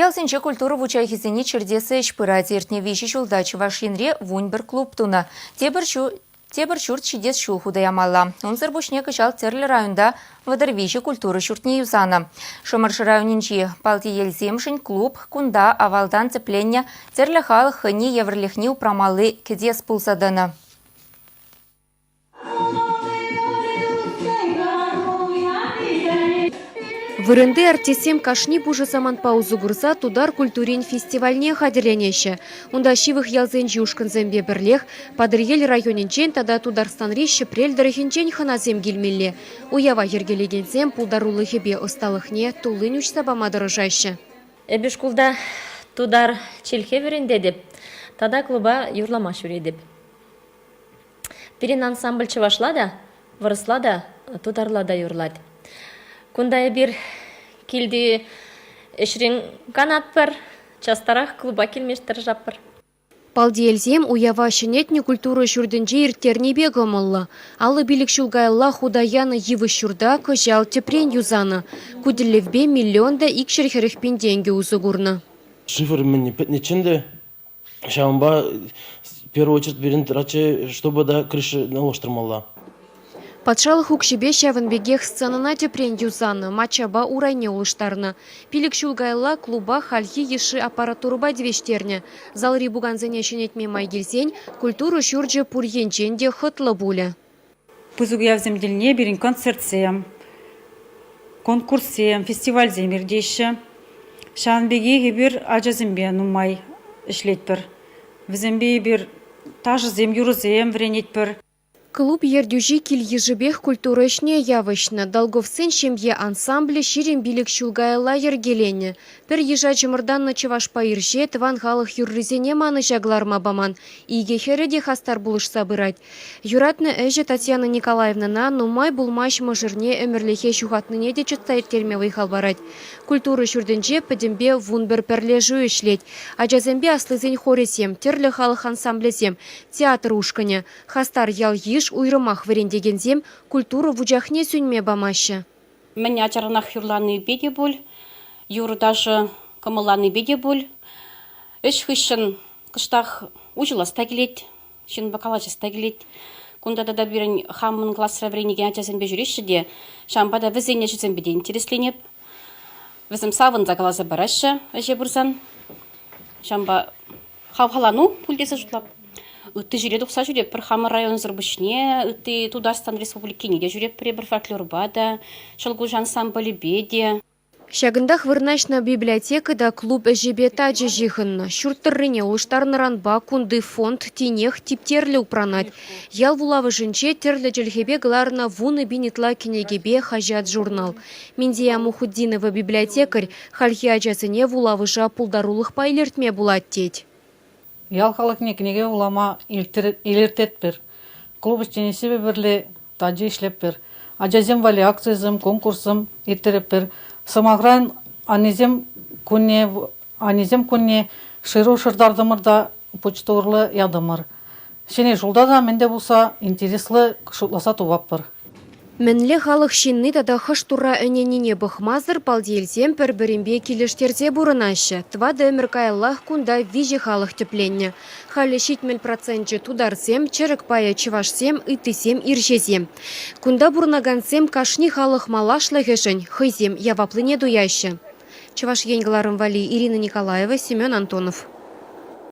Ялсенче культура вучахӗсене чӗртес ӗҫ пырать. Иртнӗ виҫӗ ҫулта Чӑваш Енре 11 клуб тунӑ. Тепӗр ҫу тепӗр ҫурт ҫитес ҫул хута ямалла. Унсӑр пуҫне кӑҫал тӗрлӗ районта 33 культура ҫуртне юсанӑ. Шӑмӑршӑ районӗнчи Палтиелсемшӗн клуб кунта авалтан тӗпленнӗ тӗрлӗ халӑх хӑйне евӗрлӗхне упрамалли кӗтес пулса тӑнӑ. Вырӑнти артистсем кашни пушӑ самантпа усӑ курса тутар культурин фестивальне хатӗрленеҫҫӗ. Унта ҫывӑх ялсенчи ушкӑнсемпе пӗрлех Патӑрьел районӗнчен тата Тутарстанри Ҫӗпрел тӑрӑхӗнчен хӑнасем килмелле. Уява йӗркелекенсем пултарулӑхӗпе ӑсталӑхне туллин уҫса пама тӑрӑшаҫҫӗ. Эпӗ шкулта тутар чӗлхи вӗрентетӗп тата клуба юрлама ҫӳретӗп. Пирӗн ансамбль чӑвашла та, вырӑсла та, тутарла та юрлать. Кунта эпир килти ӗҫрен канатпӑр, частарах клуба килме тӑрӑшатпӑр. Палтиелсем уява ҫӗнетнӗ культура ҫуртӗнче ирттернипе кӑмӑллӑ. 55 ҫул каялла хута янӑ йывӑҫ ҫурта кӑҫал тӗпрен юсанӑ. Ку тӗллевпе миллион та 240 пин тенкӗ усӑ курнӑ. Шифр мӗн пӗтнӗччӗ те Ҫавӑнпа в первую очередь пирӗн тӑратчӗ, чтобы да крыша улӑштармалла. Патшалӑх укҫипе ҫавӑн пекех сценӑна тӗпрен юсанӑ, маччапа урайне улӑштарнӑ. Пилӗк ҫул каялла клуба хальхи йышши аппаратурӑпа тивӗҫтернӗ. Залри пукансене ҫӗнетме май килсен культура ҫурчӗ пур енчен те хӑтлӑ пулӗ. Пысӑк уявсем тӗлне пирӗн концертсем, конкурссем, фестивальсем иртеҫҫӗ. Ҫавӑн пекех эпир ачасемпе нумай ӗҫлетпӗр. Вӗсемпе эпир ташӑсем, юрӑсем вӗренетпӗр. Клуб ертӳҫи кил-йышӗпех культура ӗҫне явӑҫнӑ. Долговсен ҫемье ансамблӗ 25 ҫул каялла йӗркеленнӗ. Пӗр йыша чӑмӑртаннӑ чӑвашпа ирҫе тӑван халӑх юррисене манӑҫа кӑларма паман. Икӗ хӗрӗ те хастар пулӑшса пырать. Юратнӑ ӗҫӗ Татьяна Николаевнӑна нумай пулмасть мӑшӑрне ӗмӗрлӗхе ҫухатнине те чӑтса ирттерме вӑй-хал парать. Культура ҫуртӗнче пӗтӗмпе 11 пӗрлешӳ ӗҫлет. Ачасемпе аслисен хорӗсем, тӗрлӗ халӑх ансамблӗсем, театр ушкӑнӗ. Хастар ял-йыш, уйрӑмах вӗрентекенсем, культура вучахне сӳнме памаҫҫӗ. Мӗн ачаранах юрланипе те пуль, юрӑ-ташӑ кӑмӑлланипе те пуль. Ӗҫ хыҫҫӑн кӑштах уҫӑлас та килет. Ҫынпа калаҫас та килет. Кунта тата пирӗн хамӑн класра вӗренекен ачасемпе ҫӳреҫҫӗ те, ҫавӑнпа та вӗсен ӗҫӗсемпе те интересленеп. Вӗсем савӑнса каласа параҫҫӗ ӗҫе пырсан. Ҫавӑнпа хавхалану пуль тесе шутлап. Ытти ҫӗре тухса ҫӳретпӗр хамӑр районсӑр пуҫне, ытти Тутарстан Республикине те ҫӳретпӗр эпир фольклорпа та, Ҫӑлкуҫ ансамблӗпе те. Ҫакӑнтах вырнаҫнӑ библиотека та клуб ӗҫӗпе тачӑ ҫыхӑннӑ. Ҫурт тӑррине улӑштарнӑранпа кунти фонд тинех типтерлӗ упранать. Ял вулавӑшӗнче тӗрлӗ чӗлхепе кӑларнӑ 10,000 ытла кӗнекепе хаҫат-журнал. Миндия Мухутдинова библиотекарь хальхи ачасене вулавӑша пултарулӑхпа илӗртме пулать тет. Ял халӑхне кӗнеке вулама илӗртетпӗр. Клуб ӗҫченӗсемпе пӗрле тачӑ ӗҫлетпӗр. Ачасем валли акцисем, конкурссем ирттеретпӗр. Сӑмахран, аннесем кунне, аннесем кунне ҫыру шыртартӑмӑр та почта урлӑ ятӑмӑр. Ҫӗнӗ ҫулта та мӗн те пулса интереслӗ шутласа тупатпӑр. Мӗнле халӑх ҫынни тата хӑш турра ӗненнине пӑхмасӑр Палтиелсем пӗр-пӗринпе килӗштерсе пурӑнаҫҫӗ. Тӑватӑ ӗмӗр каяллах кунта виҫӗ халӑх тӗпленнӗ. Халӗ 70 проценчӗ тутарсем, чӗрӗк пайӗ чӑвашсем, ыттисем ирҫесем. Кунта пурӑнакансем кашни халӑх малашлӑхӗшӗн хӑйсем яваплине туяҫҫӗ. Чӑваш Ен кӑларӑм валли Ирина Николаева, Семен Антонов.